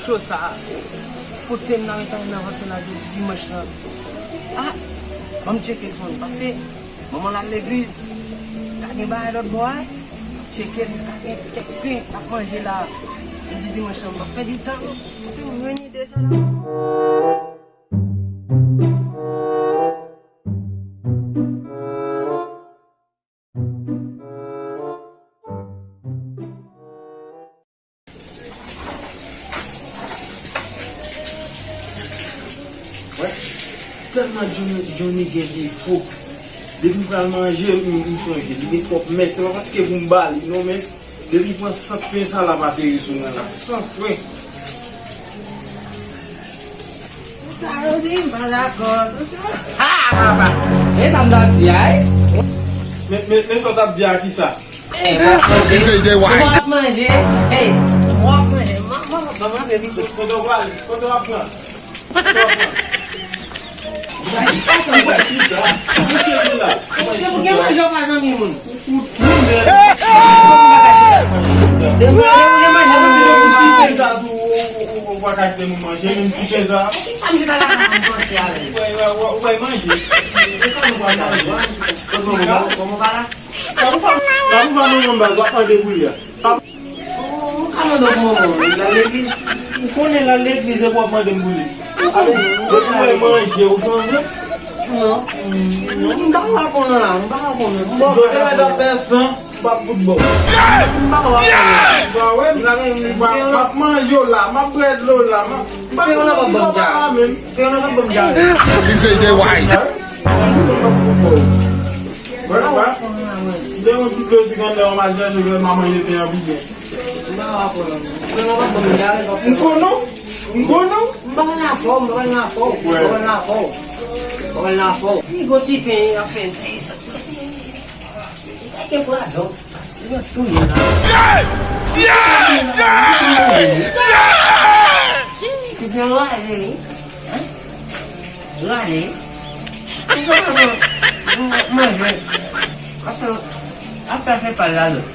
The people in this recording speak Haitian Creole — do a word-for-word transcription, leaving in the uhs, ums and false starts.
Yo sa, kote m nan retay nan vant mwen la jodi dimanch lan. Ah, ban m tcheke sou li. Pase, manman l al legliz, ta gen bagay lòt bò a, tcheke li, ta gen kèk pen, t ap manje la. Jodi dimanch lan, m p ap pèdi tan, non. Kote w jwenn ide sa la? Wè, tèlman Johnny, Johnny gen defo. Depi m pral manje, m, m sonje. Li gen twòp mès. Se pa paske pou m ba li, non, men depi l pran sant pen sa l ap ateri sou mwen la. San fren. Sa yo di, m pa dakò. Ha, papa. E sa m t ap di a, wi. Men, men, men sa w t ap di a, kisa? Ey, w ap manje. W ap manje. Ey, w ap manje. Manman, manman, se pito. Kote w pral? Kote w ap pran? Kote w ap pran? Ou pa chita sa, ou pa chita. Ou chita la. Ou gen manje, ou pa zanmi moun. Ou fou, men. Depi, depi ou gen manje, ou gen manje. Ou ti pen sa tou, ou, ou, ou, ou pa ka kite moun manje, menm ti pen sa. E chita, m chita la, m panse avè l. Ou pa, ou pa, ou pa manje. E kòman ou pa manje? Kòman ou pa la? Sa pou fè, sa pou fè manman baz, w ap mande pou li a. Ou ka mande pou manman w, l al legliz. Ou konnen l al legliz epi w ap mande m pou li. Depi w wè manje, ou sonje? Non. M pa ka konnen la, m pa ka konnen. M pa ka konnen. Doktè mèt ap fè san, m p ap fout ba w. M pa ka konnen. Ba wè, m p ap manje w la, m ap bwè dlo w la, m ap, m pa konnen kisa w pa la menm. Fè yon nan ban m djaz. Di J J White. Mwen pa. M te yon ti plezi grann lè yon mal chèche lè m a manje pen an pi byen. M konnen w. M konnen w. M pa nan fò, m pa nan fò. M pa nan fò. M pa nan fò. M gwo ti pen ap fè sa. Li pa gen pwazon. Li ap touye la. Yeah! Yeah! Yeah! Yeah! Li byen rale, wi. Hein? Rale. Li pa manje. Ap fè, ap fè fè pal la, non.